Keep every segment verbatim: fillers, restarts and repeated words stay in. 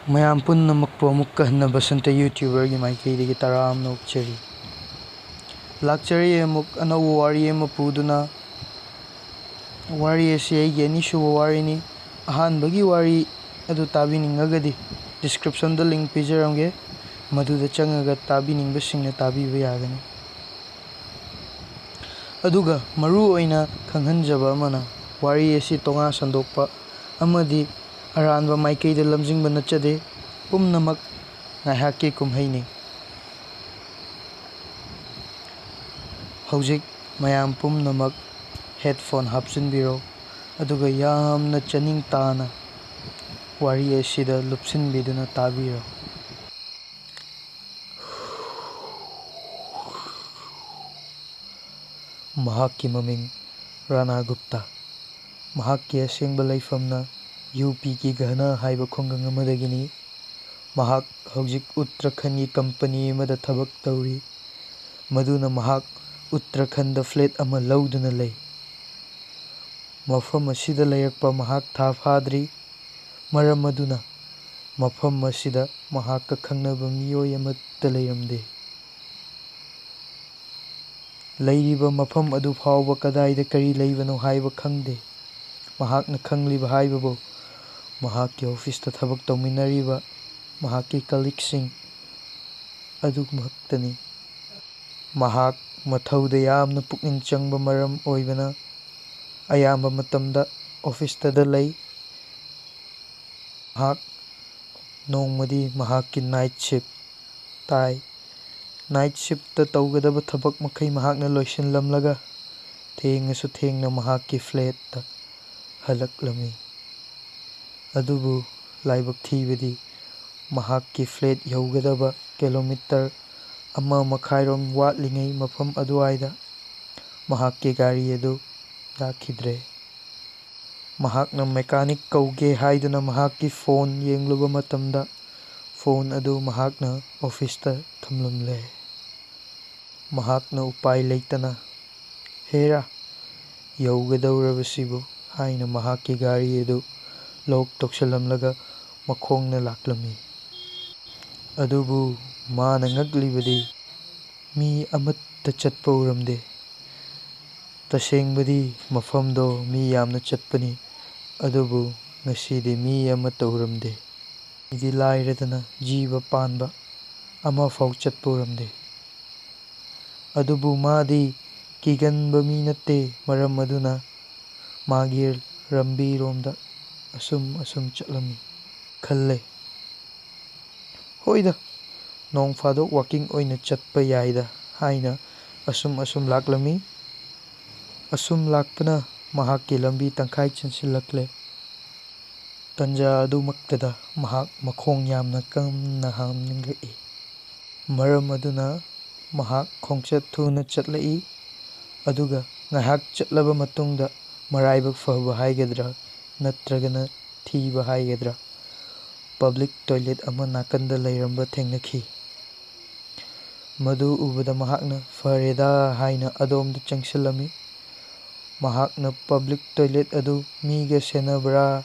ꯃꯌꯥꯝ ꯄꯨꯝꯅꯃꯛꯄꯨ ꯑꯃꯨꯛꯀ ꯍꯟꯅ ꯕꯁꯟꯇ YouTuberꯒꯤ ꯃꯥꯏꯀꯩꯗꯒꯤ ꯇꯔꯥꯝꯅ ꯑꯣꯛꯆꯔꯤ꯫ ꯂꯥꯛꯆꯔꯤ ꯑꯃꯨꯛ ꯑꯅꯧꯕ ꯋꯥꯔꯤ ꯑꯃ ꯄꯨꯗꯨꯅ꯫ ꯋꯥꯔꯤ ꯑꯁꯤ ꯑꯩꯒꯤ ꯑꯅꯤꯁꯨꯕ ꯋꯥꯔꯤꯅꯤ꯫ ꯑꯍꯥꯟꯕꯒꯤ ꯋꯥꯔꯤ ꯑꯗꯨ ꯇꯥꯕꯤꯅꯤꯡꯉꯒꯗꯤ descriptionꯗ link ꯄꯤꯖꯔꯝꯒꯦ, ꯃꯗꯨꯗ ꯆꯪꯉꯒ ꯇꯥꯕꯤꯅꯤꯡꯕꯁꯤꯡꯅ ꯇꯥꯕꯤꯕ ꯌꯥꯒꯅꯤ꯫ ꯑꯗꯨꯒ ꯃꯔꯨ ꯑꯣꯏꯅ ꯈꯪꯍꯟꯖꯕ ꯑꯃꯅ, ꯋꯥꯔꯤ ꯑꯁꯤ ꯇꯣꯉꯥꯟ ꯁꯟꯗꯣꯛꯄ ꯑꯃꯗꯤ ꯑꯔꯥꯟꯕ ꯃꯥꯏꯀꯩꯗ ꯂꯝꯖꯤꯡꯕ ꯅꯠꯆꯗꯦ, ꯄꯨꯝꯅꯃꯛ ꯉꯥꯏꯍꯥꯛꯀꯤ ꯀꯨꯝꯍꯩꯅꯤ꯫ ꯍꯧꯖꯤꯛ ꯃꯌꯥꯝ ꯄꯨꯝꯅꯃꯛ headphone ꯍꯥꯞꯆꯤꯟꯕꯤꯔꯣ, ꯑꯗꯨꯒ ꯌꯥꯝꯅ ꯆꯅꯤꯡ ꯇꯥꯅ ꯋꯥꯔꯤ ꯑꯁꯤꯗ ꯂꯨꯞꯁꯤꯟꯕꯤꯗꯨꯅ ꯇꯥꯕꯤꯔꯣ꯫ ꯃꯍꯥꯛꯀꯤ ꯃꯃꯤꯡ ꯔꯥꯅꯥ ꯒꯨꯞꯇꯥ꯫ ꯃꯍꯥꯛꯀꯤ ꯑꯁꯦꯡꯕ ꯂꯩꯐꯝꯅ UPꯒꯤ ꯘꯅꯥ ꯍꯥꯏꯕ ꯈꯨꯡꯒꯪ ꯑꯃꯗꯒꯤꯅꯤ꯫ ꯃꯍꯥꯛ ꯍꯧꯖꯤꯛ ꯎꯠꯇ꯭ꯔꯈꯟꯒꯤ ꯀꯝꯄꯅꯤ ꯑꯃꯗ ꯊꯕꯛ ꯇꯧꯔꯤ, ꯃꯗꯨꯅ ꯃꯍꯥꯛ ꯎꯠꯇ꯭ꯔꯈꯟꯗ flat ꯑꯃ ꯂꯧꯗꯨꯅ ꯂꯩ꯫ ꯃꯐꯝ ꯑꯁꯤꯗ ꯂꯩꯔꯛꯄ ꯃꯍꯥꯛ ꯊꯥ ꯐꯥꯗ꯭ꯔꯤ, ꯃꯔꯝ ꯑꯗꯨꯅ ꯃꯐꯝ ꯑꯁꯤꯗ ꯃꯍꯥꯛꯀ ꯈꯪꯅꯕ ꯃꯤꯑꯣꯏ ꯑꯃꯠꯇ ꯂꯩꯔꯝꯗꯦ꯫ ꯂꯩꯔꯤꯕ ꯃꯐꯝ ꯑꯗꯨ ꯐꯥꯎꯕ ꯀꯗꯥꯏꯗ ꯀꯔꯤ ꯂꯩꯕꯅꯣ ꯍꯥꯏꯕ ꯈꯪꯗꯦ꯫ ꯃꯍꯥꯛꯅ ꯈꯪꯂꯤꯕ ꯍꯥꯏꯕꯕꯨ ꯃꯍꯥꯛꯀꯤ officeꯇ ꯊꯕꯛ ꯇꯧꯃꯤꯟꯅꯔꯤꯕ ꯃꯍꯥꯛꯀꯤ colleagueꯁꯤꯡ ꯑꯗꯨꯃꯛꯇꯅꯤ꯫ ꯃꯍꯥꯛ ꯃꯊꯧꯗ ꯌꯥꯝꯅ ꯄꯨꯛꯅꯤꯡ ꯆꯪꯕ ꯃꯔꯝ ꯑꯣꯏꯕꯅ ꯑꯌꯥꯝꯕ ꯃꯇꯝꯗ officeꯇꯗ ꯂꯩ꯫ ꯃꯍꯥꯛ ꯅꯣꯡꯃꯗꯤ ꯃꯍꯥꯛꯀꯤ night shift ꯇꯥꯏ꯫ Night shiftꯇ ꯇꯧꯒꯗꯕ ꯊꯕꯛ ꯃꯈꯩ ꯃꯍꯥꯛꯅ ꯂꯣꯏꯁꯤꯜꯂꯝꯂꯒ ꯊꯦꯡꯉꯁꯨ ꯊꯦꯡꯅ ꯃꯍꯥꯛꯀꯤ flatꯇ ꯍꯜꯂꯛꯂꯝꯃꯤ꯫ ꯑꯗꯨꯕꯨ ꯂꯥꯏꯕꯛ ꯊꯤꯕꯗꯤ ꯃꯍꯥꯛꯀꯤ flat ꯌꯧꯒꯗꯕ kilometre ꯑꯃ ꯃꯈꯥꯏꯔꯣꯝ ꯋꯥꯠꯂꯤꯉꯩ ꯃꯐꯝ ꯑꯗꯨꯋꯥꯏꯗ ꯃꯍꯥꯛꯀꯤ ꯒꯥꯔꯤ ꯑꯗꯨ ꯂꯥꯛꯈꯤꯗ꯭ꯔꯦ꯫ ꯃꯍꯥꯛꯅ mechanic ꯀꯧꯒꯦ ꯍꯥꯏꯗꯨꯅ ꯃꯍꯥꯛꯀꯤ phone ꯌꯦꯡꯂꯨꯕ ꯃꯇꯝꯗ phone ꯑꯗꯨ ꯃꯍꯥꯛꯅ officeꯇ ꯊꯝꯂꯝꯂꯦ꯫ ꯃꯍꯥꯛꯅ ꯎꯄꯥꯏ ꯂꯩꯇꯅ, "ꯍꯦꯔꯥ, ꯌꯧꯒꯗꯧꯔꯕꯁꯤꯕꯨ" ꯍꯥꯏꯅ ꯃꯍꯥꯛꯀꯤ ꯒꯥꯔꯤ ꯑꯗꯨ lock ꯇꯧꯁꯤꯜꯂꯝꯂꯒ ꯃꯈꯣꯡꯅ ꯂꯥꯛꯂꯝꯃꯤ꯫ ꯑꯗꯨꯕꯨ ꯃꯥꯅ ꯉꯛꯂꯤꯕꯗꯤ ꯃꯤ ꯑꯃꯠꯇ ꯆꯠꯄ ꯎꯔꯝꯗꯦ꯫ ꯇꯁꯦꯡꯕꯗꯤ ꯃꯐꯝꯗꯣ ꯃꯤ ꯌꯥꯝꯅ ꯆꯠꯄꯅꯤ, ꯑꯗꯨꯕꯨ ꯉꯁꯤꯗꯤ ꯃꯤ ꯑꯃꯠꯇ ꯎꯔꯝꯗꯦ꯫ ꯃꯤꯗꯤ ꯂꯥꯏꯔꯗꯅ ꯖꯤꯕ ꯄꯥꯟꯕ ꯑꯃꯐꯥꯎ ꯆꯠꯄ ꯎꯔꯝꯗꯦ꯫ ꯑꯗꯨꯕꯨ ꯃꯥꯗꯤ ꯀꯤꯒꯟꯕ ꯃꯤ ꯅꯠꯇꯦ, ꯃꯔꯝ ꯑꯗꯨꯅ ꯃꯥꯒꯤ ꯂꯝꯕꯤꯔꯣꯝꯗ ꯑꯁꯨꯝ ꯑꯁꯨꯝ ꯆꯠꯂꯝꯃꯤ꯫ ꯈꯜꯂꯦ, "ꯍꯣꯏꯗ, ꯅꯣꯡ ꯐꯥꯗꯣꯛ ꯋꯥꯀꯤꯡ ꯑꯣꯏꯅ ꯆꯠꯄ ꯌꯥꯏꯗ" ꯍꯥꯏꯅ ꯑꯁꯨꯝ ꯑꯁꯨꯝ ꯂꯥꯛꯂꯝꯃꯤ꯫ ꯑꯁꯨꯝ ꯂꯥꯛꯄꯅ ꯃꯍꯥꯛꯀꯤ ꯂꯝꯕꯤ ꯇꯪꯈꯥꯏ ꯆꯦꯟꯁꯤꯜꯂꯛꯂꯦ꯫ ꯇꯟꯖꯥ ꯑꯗꯨꯃꯛꯇꯗ ꯃꯍꯥꯛ ꯃꯈꯣꯡ ꯌꯥꯝꯅ ꯀꯟꯅ ꯍꯥꯝꯅꯤꯡꯂꯛꯏ꯫ ꯃꯔꯝ ꯑꯗꯨꯅ ꯃꯍꯥꯛ ꯈꯣꯡꯆꯠ ꯊꯨꯅ ꯆꯠꯂꯛꯏ꯫ ꯑꯗꯨꯒ ꯉꯥꯏꯍꯥꯛ ꯆꯠꯂꯕ ꯃꯇꯨꯡꯗ ꯃꯔꯥꯏꯕꯛ ꯐꯕ ꯍꯥꯏꯒꯗ꯭ꯔꯥ ꯅꯠꯇ꯭ꯔꯒꯅ ꯊꯤꯕ ꯍꯥꯏꯒꯗ꯭ꯔꯥ, ꯄꯕ꯭ꯂꯤꯛ ꯇꯣꯏꯂꯦꯠ ꯑꯃ ꯅꯥꯀꯟꯗ ꯂꯩꯔꯝꯕ ꯊꯦꯡꯅꯈꯤ꯫ ꯃꯗꯨ ꯎꯕꯗ ꯃꯍꯥꯛꯅ "ꯐꯔꯦꯗꯥ" ꯍꯥꯏꯅ ꯑꯗꯣꯝꯗ ꯆꯪꯁꯤꯜꯂꯝꯃꯤ꯫ ꯃꯍꯥꯛꯅ ꯄꯕ꯭ꯂꯤꯛ ꯇꯣꯏꯂꯦꯠ ꯑꯗꯨ ꯃꯤꯒ ꯁꯦꯟꯅꯕ꯭ꯔꯥ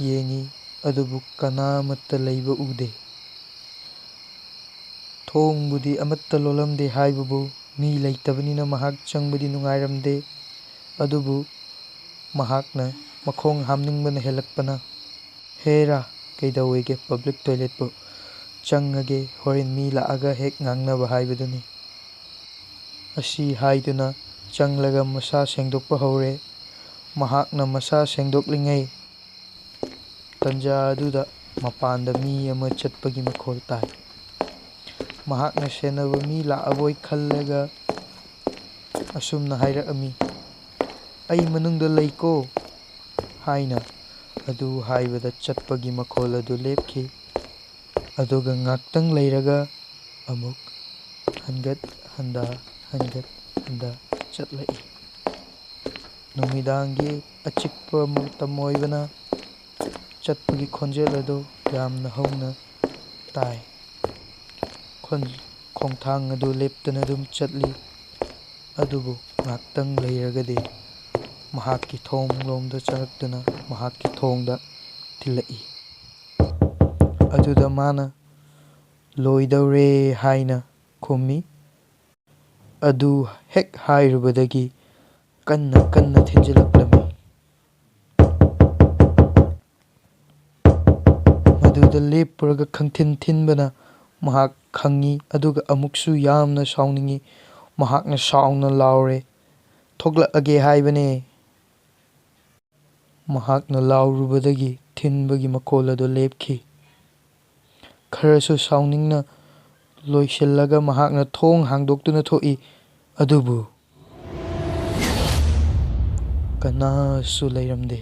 ꯌꯦꯡꯉꯤ, ꯑꯗꯨꯕꯨ ꯀꯅꯥꯃꯠꯇ ꯂꯩꯕ ꯎꯗꯦ꯫ ꯊꯣꯡꯕꯨꯗꯤ ꯑꯃꯠꯇ ꯂꯣꯜꯂꯝꯗꯦ ꯍꯥꯏꯕꯕꯨ, ꯃꯤ ꯂꯩꯇꯕꯅꯤꯅ ꯃꯍꯥꯛ ꯆꯪꯕꯗꯤ ꯅꯨꯡꯉꯥꯏꯔꯝꯗꯦ꯫ ꯑꯗꯨꯕꯨ ꯃꯍꯥꯛꯅ ꯃꯈꯣꯡ ꯍꯥꯝꯅꯤꯡꯕꯅ ꯍꯦꯜꯂꯛꯄꯅ, "ꯍꯦꯔꯥ, ꯀꯩꯗꯧꯋꯦꯒꯦ ꯄꯕ꯭ꯂꯤꯛ ꯇꯣꯏꯂꯦꯠꯄꯨ? ꯆꯪꯉꯒꯦ, ꯍꯣꯔꯦꯟ ꯃꯤ ꯂꯥꯛꯑꯒ ꯍꯦꯛ ꯉꯥꯡꯅꯕ ꯍꯥꯏꯕꯗꯨꯅꯤ"꯫ ꯑꯁꯤ ꯍꯥꯏꯗꯨꯅ ꯆꯪꯂꯒ ꯃꯁꯥ ꯁꯦꯡꯗꯣꯛꯄ ꯍꯧꯔꯦ꯫ ꯃꯍꯥꯛꯅ ꯃꯁꯥ ꯁꯦꯡꯗꯣꯛꯂꯤꯉꯩ ꯇꯟꯖꯥ ꯑꯗꯨꯗ ꯃꯄꯥꯟꯗ ꯃꯤ ꯑꯃ ꯆꯠꯄꯒꯤ ꯃꯈꯣꯜ ꯇꯥꯏ꯫ ꯃꯍꯥꯛꯅ ꯁꯦꯟꯅꯕ ꯃꯤ ꯂꯥꯛꯑꯕꯣꯏ ꯈꯜꯂꯒ ꯑꯁꯨꯝꯅ ꯍꯥꯏꯔꯛꯑꯝꯃꯤ, "ꯑꯩ ꯃꯅꯨꯡꯗ ꯂꯩꯀꯣ" ꯍꯥꯏꯅ꯫ ꯑꯗꯨ ꯍꯥꯏꯕꯗ ꯆꯠꯄꯒꯤ ꯃꯈꯣꯜ ꯑꯗꯨ ꯂꯦꯞꯈꯤ꯫ ꯑꯗꯨꯒ ꯉꯥꯛꯇꯪ ꯂꯩꯔꯒ ꯑꯃꯨꯛ ꯍꯟꯒꯠ ꯍꯟꯗ, ꯍꯟꯒꯠ ꯍꯟꯗ ꯆꯠꯂꯛꯏ꯫ ꯅꯨꯃꯤꯗꯥꯡꯒꯤ ꯑꯆꯤꯛꯄ ꯃꯇꯝ ꯑꯣꯏꯕꯅ ꯆꯠꯄꯒꯤ ꯈꯣꯟꯖꯦꯜ ꯑꯗꯨ ꯌꯥꯝꯅ ꯍꯧꯅ ꯇꯥꯏ꯫ ꯈꯣꯟ-, ꯈꯣꯡꯊꯥꯡ ꯑꯗꯨ ꯂꯦꯞꯇꯅ ꯑꯗꯨꯝ ꯆꯠꯂꯤ꯫ ꯑꯗꯨꯕꯨ ꯉꯥꯛꯇꯪ ꯂꯩꯔꯒꯗꯤ ꯃꯍꯥꯛꯀꯤ ꯊꯣꯡꯂꯣꯝꯗ ꯆꯪꯂꯛꯇꯨꯅ ꯃꯍꯥꯛꯀꯤ ꯊꯣꯡꯗ ꯊꯤꯜꯂꯛꯏ꯫ ꯑꯗꯨꯗ ꯃꯥꯅ "ꯂꯣꯏꯗꯧꯔꯦ" ꯍꯥꯏꯅ ꯈꯨꯝꯃꯤ꯫ ꯑꯗꯨ ꯍꯦꯛ ꯍꯥꯏꯔꯨꯕꯗꯒꯤ ꯀꯟꯅ ꯀꯟꯅ ꯊꯤꯟꯖꯤꯜꯂꯛꯂꯝꯃꯤ꯫ ꯃꯗꯨꯗ ꯂꯦꯞꯄꯨꯔꯒ ꯈꯪꯊꯤꯟ ꯊꯤꯟꯕꯅ ꯃꯍꯥꯛ ꯈꯪꯉꯤ, ꯑꯗꯨꯒ ꯑꯃꯨꯛꯁꯨ ꯌꯥꯝꯅ ꯁꯥꯎꯅꯤꯡꯉꯤ꯫ ꯃꯍꯥꯛꯅ ꯁꯥꯎꯅ ꯂꯥꯎꯔꯦ, "ꯊꯣꯛꯂꯛꯑꯒꯦ ꯍꯥꯏꯕꯅꯦ!" ꯃꯍꯥꯛꯅ ꯂꯥꯎꯔꯨꯕꯗꯒꯤ ꯊꯤꯟꯕꯒꯤ ꯃꯈꯣꯜ ꯑꯗꯨ ꯂꯦꯞꯈꯤ꯫ ꯈꯔꯁꯨ ꯁꯥꯎꯅꯤꯡꯅ ꯂꯣꯏꯁꯤꯜꯂꯒ ꯃꯍꯥꯛꯅ ꯊꯣꯡ ꯍꯥꯡꯗꯣꯛꯇꯨꯅ ꯊꯣꯛꯏ꯫ ꯑꯗꯨꯕꯨ ꯀꯅꯥꯁꯨ ꯂꯩꯔꯝꯗꯦ꯫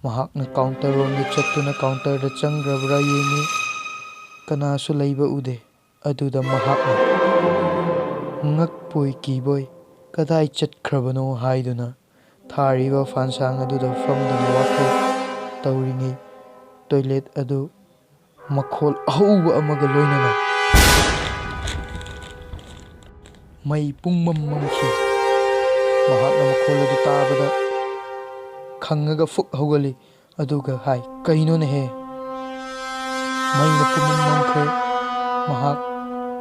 ꯃꯍꯥꯛꯅ ꯀꯥꯎꯟꯇꯔ ꯔꯣꯝꯗ ꯆꯠꯇꯨꯅ ꯀꯥꯎꯟꯇꯔꯗ ꯆꯪꯈ꯭ꯔꯕ꯭ꯔꯥ ꯌꯦꯡꯉꯤ꯫ ꯀꯅꯥꯁꯨ ꯂꯩꯕ ꯎꯗꯦ꯫ ꯑꯗꯨꯗ ꯃꯍꯥꯛꯅ, "ꯉꯛꯄꯣꯏ ꯀꯤꯕꯣꯏ ꯀꯗꯥꯏ ꯆꯠꯈ꯭ꯔꯕꯅꯣ?" ꯍꯥꯏꯗꯨꯅ ꯊꯥꯔꯤꯕ ꯐꯥꯟꯁꯥꯡ ꯑꯗꯨꯗ ꯐꯝꯗꯨꯅ ꯋꯥꯈꯜ ꯇꯧꯔꯤꯉꯩ, ꯇꯣꯏꯂꯦꯠ ꯑꯗꯨ ꯃꯈꯣꯜ ꯑꯍꯧꯕ ꯑꯃꯒ ꯂꯣꯏꯅꯅ ꯃꯩ ꯄꯨꯡꯃꯝ ꯃꯝꯈꯤ꯫ ꯃꯍꯥꯛꯅ ꯃꯈꯣꯜ ꯑꯗꯨ ꯇꯥꯕꯗ ꯈꯪꯉꯒ ꯐꯨꯛ ꯍꯧꯒꯠꯂꯤ, ꯑꯗꯨꯒ ꯍꯥꯏ, "ꯀꯩꯅꯣꯅꯦꯍꯦ? ꯃꯩꯅ ꯄꯨꯡꯃꯝ ꯃꯝꯈ꯭ꯔꯦ!" ꯃꯍꯥꯛ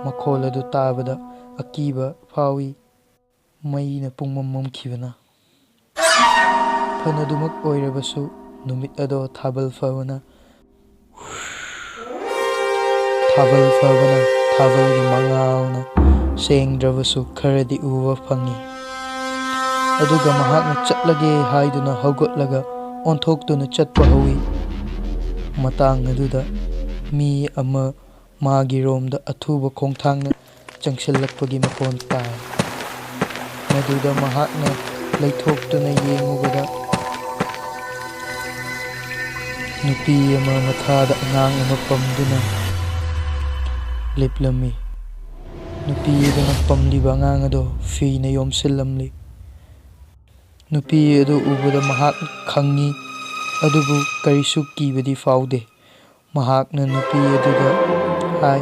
ꯃꯈꯣꯜ ꯑꯗꯨ ꯇꯥꯕꯗ ꯑꯀꯤꯕ ꯐꯥꯎꯏ꯫ ꯃꯩꯅ ꯄꯨꯡꯃꯝ ꯃꯝꯈꯤꯕꯅ꯫ ꯐꯅꯗꯨꯃꯛ ꯑꯣꯏꯔꯕꯁꯨ, ꯅꯨꯃꯤꯠ ꯑꯗꯣ ꯊꯥꯕꯜ ꯐꯕꯅ, ꯊꯥꯕꯜ ꯐꯕꯅ ꯊꯥꯕꯜꯒꯤ ꯃꯉꯥꯜꯅ ꯁꯦꯡꯗ꯭ꯔꯕꯁꯨ ꯈꯔꯗꯤ ꯎꯕ ꯐꯪꯉꯤ꯫ ꯑꯗꯨꯒ ꯃꯍꯥꯛꯅ ꯆꯠꯂꯒꯦ ꯍꯥꯏꯗꯨꯅ ꯍꯧꯒꯠꯂꯒ ꯑꯣꯟꯊꯣꯛꯇꯨꯅ ꯆꯠꯄ ꯍꯧꯏ꯫ ꯃꯇꯥꯡ ꯑꯗꯨꯗ ꯃꯤ ꯑꯃ ꯃꯥꯒꯤ ꯔꯣꯝꯗ ꯑꯊꯨꯕ ꯈꯣꯡꯊꯥꯡꯅ ꯆꯪꯁꯤꯜꯂꯛꯄꯒꯤ ꯃꯈꯣꯟ ꯇꯥꯏ꯫ ꯃꯗꯨꯗ ꯃꯍꯥꯛꯅ ꯂꯩꯊꯣꯛꯇꯨꯅ ꯌꯦꯡꯉꯨꯕꯗ, ꯅꯨꯄꯤ ꯑꯃ ꯃꯊꯥꯗ ꯑꯉꯥꯡ ꯑꯃ ꯄꯝꯗꯨꯅ ꯂꯦꯞꯂꯝꯃꯤ꯫ ꯅꯨꯄꯤ ꯑꯗꯨꯅ ꯄꯝꯂꯤꯕ ꯑꯉꯥꯡ ꯑꯗꯣ ꯐꯤꯅ ꯌꯣꯝꯁꯤꯜꯂꯝꯂꯤ꯫ ꯅꯨꯄꯤ ꯑꯗꯨ ꯎꯕꯗ ꯃꯍꯥꯛ ꯈꯪꯉꯤ, ꯑꯗꯨꯕꯨ ꯀꯔꯤꯁꯨ ꯀꯤꯕꯗꯤ ꯐꯥꯎꯗꯦ꯫ ꯃꯍꯥꯛꯅ ꯅꯨꯄꯤ ꯑꯗꯨꯗ ꯍꯥꯏ,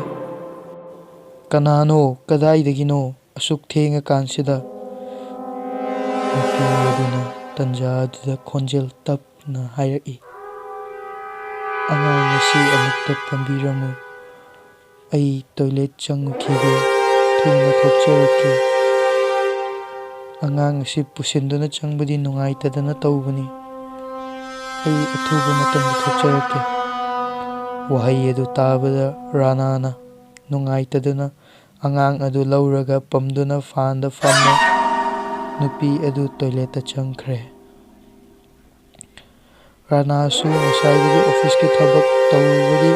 "ꯀꯅꯥꯅꯣ? ꯀꯗꯥꯏꯗꯒꯤꯅꯣ ꯑꯁꯨꯛ ꯊꯦꯡꯉꯀꯥꯟꯁꯤꯗ?" ꯅꯨꯄꯤ ꯑꯗꯨꯅ ꯇꯟꯖꯥ ꯑꯗꯨꯗ ꯈꯣꯟꯖꯦꯜ ꯇꯞꯅ ꯍꯥꯏꯔꯛꯏ, "ꯑꯉꯥꯡ ꯁꯤ ꯑꯃꯨꯛꯇ ꯄꯥꯝꯕꯤꯔꯝꯃꯨ꯫ ꯑꯩ ꯇꯣꯏꯂꯦꯠ ꯆꯪꯉꯨꯈꯤꯒꯦ꯫ ꯊꯨꯅ ꯊꯣꯛꯆꯔꯛꯀꯦ꯫ ꯑꯉꯥꯡ ꯑꯁꯤ ꯄꯨꯁꯤꯟꯗꯨꯅ ꯆꯪꯕꯗꯤ ꯅꯨꯡꯉꯥꯏꯇꯗꯅ ꯇꯧꯕꯅꯤ꯫ ꯑꯩ ꯑꯊꯨꯕ ꯃꯇꯝꯗ ꯊꯣꯛꯆꯔꯛꯀꯦ꯫ ꯋꯥꯍꯩ ꯑꯗꯨ ꯇꯥꯕꯗ ꯔꯥꯅꯥꯅ ꯅꯨꯡꯉꯥꯏꯇꯗꯅ ꯑꯉꯥꯡ ꯑꯗꯨ ꯂꯧꯔꯒ ꯄꯝꯗꯨꯅ ꯐꯥꯟꯗ ꯐꯝꯃꯦ꯫ ꯅꯨꯄꯤ ꯑꯗꯨ ꯇꯣꯏꯂꯦꯠꯇ ꯆꯪꯈ꯭ꯔꯦ꯫ ꯔꯥꯅꯥꯁꯨ ꯉꯁꯥꯏꯗꯒꯤ ꯑꯣꯐꯤꯁꯀꯤ ꯊꯕꯛ ꯇꯧꯔꯨꯕꯒꯤ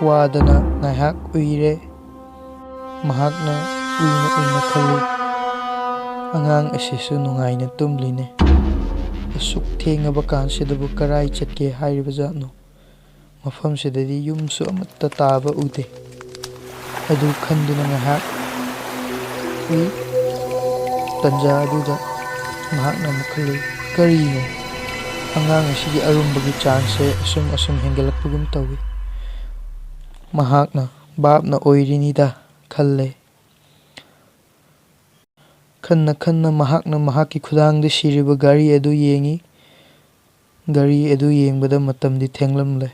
ꯋꯥꯗꯅ ꯉꯥꯏꯍꯥꯛ ꯎꯏꯔꯦ꯫ ꯃꯍꯥꯛꯅ ꯎꯏꯅ ꯎꯏꯅ ꯈꯜꯂꯤ, "ꯑꯉꯥꯡ ꯑꯁꯤꯁꯨ ꯅꯨꯡꯉꯥꯏꯅ ꯇꯨꯝꯂꯤꯅꯦ꯫ ꯑꯁꯨꯛ ꯊꯦꯡꯉꯕ ꯀꯥꯟꯁꯤꯗꯕꯨ ꯀꯔꯥꯏ ꯆꯠꯀꯦ ꯍꯥꯏꯔꯤꯕ ꯖꯥꯠꯅꯣ? ꯃꯐꯝꯁꯤꯗꯗꯤ ꯌꯨꯝꯁꯨ ꯑꯃꯠꯇ ꯇꯥꯕ ꯎꯗꯦ"꯫ ꯑꯗꯨ ꯈꯟꯗꯨꯅ ꯉꯥꯏꯍꯥꯛ ꯎꯏ꯫ ꯇꯟꯖꯥ ꯑꯗꯨꯗ ꯃꯍꯥꯛꯅ ꯑꯃꯨꯛ ꯈꯜꯂꯤ, "ꯀꯔꯤꯅꯣ? ꯑꯉꯥꯡ ꯑꯁꯤꯒꯤ ꯑꯔꯨꯝꯕꯒꯤ ꯆꯥꯡꯁꯦ ꯑꯁꯨꯝ ꯑꯁꯨꯝ ꯍꯦꯟꯒꯠꯂꯛꯄꯒꯨꯝ ꯇꯧꯏ"꯫ ꯃꯍꯥꯛꯅ ꯚꯥꯞꯅ ꯑꯣꯏꯔꯤꯅꯤꯗ ꯈꯜꯂꯦ꯫ ꯈꯟꯅ ꯈꯟꯅ ꯃꯍꯥꯛꯅ ꯃꯍꯥꯛꯀꯤ ꯈꯨꯗꯥꯡꯗ ꯁꯤꯔꯤꯕ ꯘꯔꯤ ꯑꯗꯨ ꯌꯦꯡꯏ꯫ ꯘꯔꯤ ꯑꯗꯨ ꯌꯦꯡꯕꯗ ꯃꯇꯝꯗꯤ ꯊꯦꯡꯂꯝꯂꯦ꯫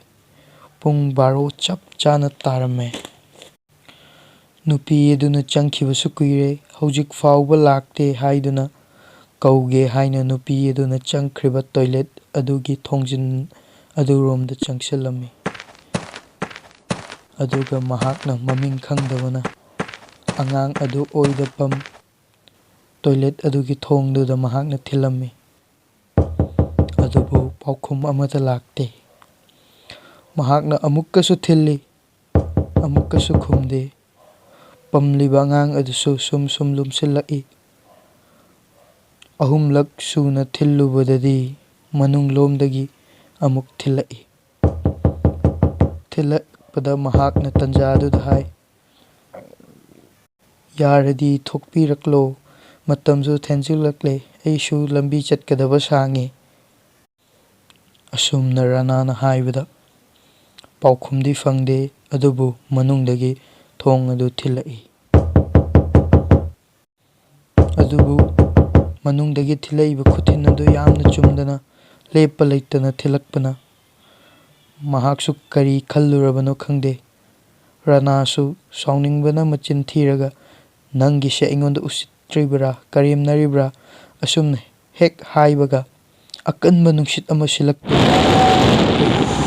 ꯄꯨꯡ ꯕꯥꯔꯣ ꯆꯞ ꯆꯥꯅ ꯇꯥꯔꯝꯃꯦ꯫ ꯅꯨꯄꯤ ꯑꯗꯨꯅ ꯆꯪꯈꯤꯕꯁꯨ ꯀꯨꯏꯔꯦ, ꯍꯧꯖꯤꯛ ꯐꯥꯎꯕ ꯂꯥꯛꯇꯦ ꯍꯥꯏꯗꯨꯅ ꯀꯧꯒꯦ ꯍꯥꯏꯅ ꯅꯨꯄꯤ ꯑꯗꯨꯅ ꯆꯪꯈ꯭ꯔꯤꯕ ꯇꯣꯏꯂꯦꯠ ꯑꯗꯨꯒꯤ ꯊꯣꯡꯖꯤꯟ ꯑꯗꯨꯔꯣꯝꯗ ꯆꯪꯁꯤꯜꯂꯝꯃꯤ꯫ ꯑꯗꯨꯒ ꯃꯍꯥꯛꯅ ꯃꯃꯤꯡ ꯈꯪꯗꯕꯅ ꯑꯉꯥꯡ ꯑꯗꯨ ꯑꯣꯏꯗ ꯄꯝ ꯇꯣꯏꯂꯦꯠ ꯑꯗꯨꯒꯤ ꯊꯣꯡꯗꯨꯗ ꯃꯍꯥꯛꯅ ꯊꯤꯜꯂꯝꯃꯤ꯫ ꯑꯗꯨꯕꯨ ꯄꯥꯎꯈꯨꯝ ꯑꯃꯠꯇ ꯂꯥꯛꯇꯦ꯫ ꯃꯍꯥꯛꯅ ꯑꯃꯨꯛꯀꯁꯨ ꯊꯤꯜꯂꯤ, ꯑꯃꯨꯛꯀꯁꯨ ꯈꯨꯝꯗꯦ꯫ ꯄꯝꯂꯤꯕ ꯑꯉꯥꯡ ꯑꯗꯨꯁꯨ ꯁꯨꯝ ꯁꯨꯝ ꯂꯨꯝꯁꯤꯜꯂꯛꯏ꯫ ꯑꯍꯨꯝꯂꯛ ꯁꯨꯅ ꯊꯤꯜꯂꯨꯕꯗꯗꯤ ꯃꯅꯨꯡꯂꯣꯝꯗꯒꯤ ꯑꯃꯨꯛ ꯊꯤꯜꯂꯛꯏ꯫ ꯊꯤꯜꯂꯛꯄꯗ ꯃꯍꯥꯛꯅ ꯇꯟꯖꯥꯗꯨꯗ ꯍꯥꯏ, "ꯌꯥꯔꯗꯤ ꯊꯣꯛꯄꯤꯔꯛꯂꯣ, ꯃꯇꯝꯁꯨ ꯊꯦꯡꯖꯤꯜꯂꯛꯂꯦ, ꯑꯩꯁꯨ ꯂꯝꯕꯤ ꯆꯠꯀꯗꯕ ꯁꯥꯡꯉꯤ"꯫ ꯑꯁꯨꯝꯅ ꯔꯥꯅꯥꯅ ꯍꯥꯏꯕꯗ ꯄꯥꯎꯈꯨꯝꯗꯤ ꯐꯪꯗꯦ, ꯑꯗꯨꯕꯨ ꯃꯅꯨꯡꯗꯒꯤ ꯊꯣꯡ ꯑꯗꯨ ꯊꯤꯜꯂꯛꯏ꯫ ꯑꯗꯨꯕꯨ ꯃꯅꯨꯡꯗꯒꯤ ꯊꯤꯜꯂꯛꯏꯕ ꯈꯨꯊꯤꯟ ꯑꯗꯨ ꯌꯥꯝꯅ ꯆꯨꯝꯗꯅ ꯂꯦꯞꯄ ꯂꯩꯇꯅ ꯊꯤꯜꯂꯛꯄꯅ ꯃꯍꯥꯛꯁꯨ ꯀꯔꯤ ꯈꯜꯂꯨꯔꯕꯅꯣ ꯈꯪꯗꯦ꯫ ꯔꯥꯅꯥꯁꯨ ꯁꯥꯎꯅꯤꯡꯕꯅ ꯃꯆꯤꯟ ꯊꯤꯔꯒ, "ꯅꯪꯒꯤꯁꯦ ꯑꯩꯉꯣꯟꯗ ꯎꯁꯤꯠꯇ꯭ꯔꯤꯕ꯭ꯔꯥ, ꯀꯔꯦꯝꯅꯔꯤꯕ꯭ꯔꯥ?" ꯑꯁꯨꯝꯅ ꯍꯦꯛ ꯍꯥꯏꯕꯒ, ꯑꯀꯟꯕ ꯅꯨꯡꯁꯤꯠ ꯑꯃ ꯁꯤꯜꯂꯛꯇꯨꯅ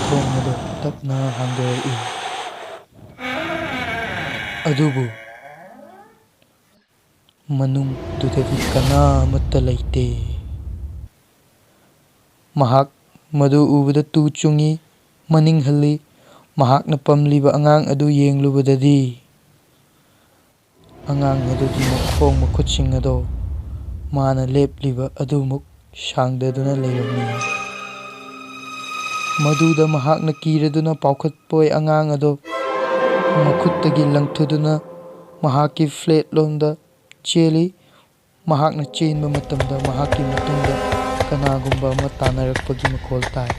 ꯊꯣꯡ ꯑꯗꯨ ꯇꯞꯅ ꯍꯥꯡꯗꯣꯔꯛꯏ꯫ ꯑꯗꯨꯕꯨ ꯃꯅꯨꯡꯗꯨꯗꯗꯤ ꯀꯅꯥ ꯑꯃꯠꯇ ꯂꯩꯇꯦ꯫ ꯃꯍꯥꯛ ꯃꯗꯨ ꯎꯕꯗ ꯇꯨ ꯆꯨꯡꯏ, ꯃꯅꯤꯡ ꯍꯜꯂꯤ꯫ ꯃꯍꯥꯛꯅ ꯄꯝꯂꯤꯕ ꯑꯉꯥꯡ ꯑꯗꯨ ꯌꯦꯡꯂꯨꯕꯗꯗꯤ, ꯑꯉꯥꯡ ꯑꯗꯨꯒꯤ ꯃꯈꯣꯡ ꯃꯈꯨꯠꯁꯤꯡ ꯑꯗꯣ ꯃꯥꯅ ꯂꯦꯞꯂꯤꯕ ꯑꯗꯨꯃꯨꯛ ꯁꯥꯡꯗꯗꯨꯅ ꯂꯩꯔꯝꯃꯤ꯫ ꯃꯗꯨꯗ ꯃꯍꯥꯛꯅ ꯀꯤꯔꯗꯨꯅ ꯄꯥꯎꯈꯠꯄꯣꯏ ꯑꯉꯥꯡ ꯑꯗꯣ ꯃꯈꯨꯠꯇꯒꯤ ꯂꯪꯊꯨꯗꯨꯅ ꯃꯍꯥꯛꯀꯤ ꯐ꯭ꯂꯦꯠ ꯂꯣꯝꯗ ꯆꯦꯜꯂꯤ꯫ ꯃꯍꯥꯛꯅ ꯆꯦꯟꯕ ꯃꯇꯝꯗ ꯃꯍꯥꯛꯀꯤ ꯃꯇꯨꯡꯗ ꯀꯅꯥꯒꯨꯝꯕ ꯑꯃ ꯇꯥꯟꯅꯔꯛꯄꯒꯤ ꯃꯈꯣꯜ ꯇꯥꯏ꯫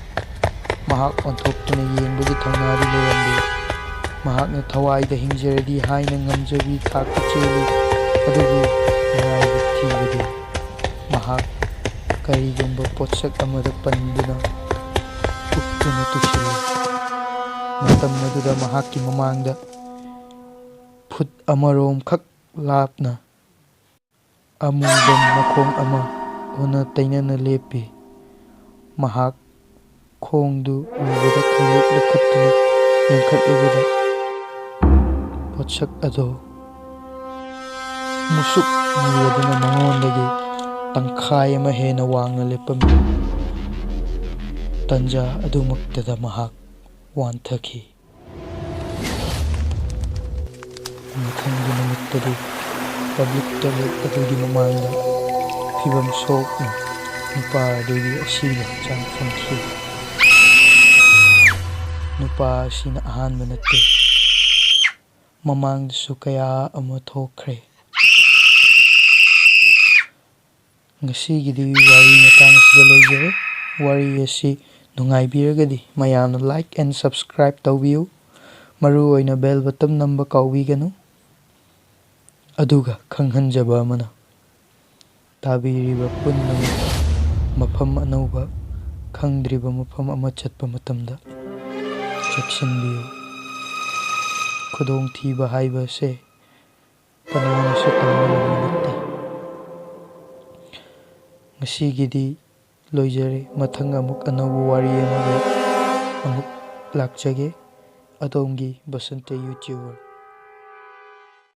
ꯃꯍꯥꯛ ꯑꯣꯟꯊꯣꯛꯇꯨꯅ ꯌꯦꯡꯕꯒꯤ ꯊꯧꯅꯥꯗꯤ ꯂꯩꯔꯝꯗꯦ꯫ ꯃꯍꯥꯛꯅ ꯊꯋꯥꯏꯗ ꯍꯤꯡꯖꯔꯗꯤ ꯍꯥꯏꯅ ꯉꯝꯖꯕꯤ ꯊꯥꯛꯇ ꯆꯦꯜꯂꯤ, ꯑꯗꯨꯕꯨ ꯃꯔꯥꯏꯕꯛ ꯊꯤꯕꯗꯤ ꯃꯍꯥꯛ ꯀꯔꯤꯒꯨꯝꯕ ꯄꯣꯠꯁꯛ ꯑꯃꯗ ꯄꯟꯗꯨꯅ ꯎꯞꯇꯨꯅ ꯇꯨꯁꯤꯜꯂꯤ꯫ ꯃꯇꯝ ꯑꯗꯨꯗ ꯃꯍꯥꯛꯀꯤ ꯃꯃꯥꯡꯗ ꯐꯨꯠ ꯑꯃꯔꯣꯝꯈꯛ ꯂꯥꯞꯅ ꯑꯃꯨꯕ ꯃꯈꯣꯡ ꯑꯃ ꯑꯣꯟꯅ ꯇꯩꯅꯅ ꯂꯦꯞꯄꯤ꯫ ꯃꯍꯥꯛ ꯈꯣꯡꯗꯨ ꯎꯕꯗ ꯈꯪꯂꯨꯞ ꯂꯨꯞꯈꯠꯇꯨꯅ ꯌꯦꯡꯈꯠꯂꯨꯕꯗ, ꯄꯣꯠꯁꯛ ꯑꯗꯨ ꯃꯨꯁꯨꯛ ꯃꯨꯔꯗꯨꯅ ꯃꯉꯣꯟꯗꯒꯤ ꯇꯪꯈꯥꯏ ꯑꯃ ꯍꯦꯟꯅ ꯋꯥꯡꯅ ꯂꯦꯞꯄꯝꯃꯤ꯫ ꯇꯟꯖꯥ ꯑꯗꯨꯃꯛꯇꯗ ꯃꯍꯥꯛ ꯋꯥꯟꯊꯈꯤ꯫ ꯃꯊꯪꯒꯤ ꯅꯨꯃꯤꯠꯇꯗꯤ ꯄꯕ꯭ꯂꯤꯛ ꯇꯣꯏꯂꯦꯠ ꯑꯗꯨꯒꯤ ꯃꯃꯥꯡꯗ ꯐꯤꯚꯝ ꯁꯣꯛꯅ ꯅꯨꯄꯥ ꯑꯗꯨꯒꯤ ꯑꯁꯤꯕ ꯍꯛꯆꯥꯡ ꯐꯪꯈꯤ꯫ ꯅꯨꯄꯥ ꯑꯁꯤꯅ ꯑꯍꯥꯟꯕ ꯅꯠꯇꯦ, ꯃꯃꯥꯡꯗꯁꯨ ꯀꯌꯥ ꯑꯃ ꯊꯣꯛꯈ꯭ꯔꯦ꯫ ꯉꯁꯤꯒꯤꯗꯤ ꯋꯥꯔꯤ ꯃꯇꯥꯡ ꯑꯁꯤꯗ ꯂꯣꯏꯖꯔꯦ꯫ ꯋꯥꯔꯤ ꯑꯁꯤ ꯅꯨꯡꯉꯥꯏꯕꯤꯔꯒꯗꯤ ꯃꯌꯥꯝꯅ like and subscribe ꯇꯧꯕꯤꯌꯨ꯫ ꯃꯔꯨꯑꯣꯏꯅ bell button ꯅꯝꯕ ꯀꯥꯎꯕꯤꯒꯅꯨ꯫ ꯑꯗꯨꯒ ꯈꯪꯍꯟꯖꯕ ꯑꯃꯅ, ꯇꯥꯕꯤꯔꯤꯕ ꯄꯨꯝꯅꯃꯛ ꯃꯐꯝ ꯑꯅꯧꯕ, ꯈꯪꯗ꯭ꯔꯤꯕ ꯃꯐꯝ ꯑꯃ ꯆꯠꯄ ꯃꯇꯝꯗ ꯆꯦꯛꯁꯤꯟꯕꯤꯌꯨ꯫ ꯈꯨꯗꯣꯡꯊꯤꯕ ꯍꯥꯏꯕꯁꯦ ꯀꯅꯥꯅꯁꯨ ꯇꯝꯕ ꯉꯝꯕ ꯅꯠꯇꯦ꯫ ꯉꯁꯤꯒꯤꯗꯤ ꯂꯣꯏꯖꯔꯦ꯫ ꯃꯊꯪ ꯑꯃꯨꯛ ꯑꯅꯧꯕ ꯋꯥꯔꯤ ꯑꯃꯒ ꯑꯃꯨꯛ ꯂꯥꯛꯆꯒꯦ꯫ ꯑꯗꯣꯝꯒꯤ ꯕꯁꯟꯇ YouTuber꯫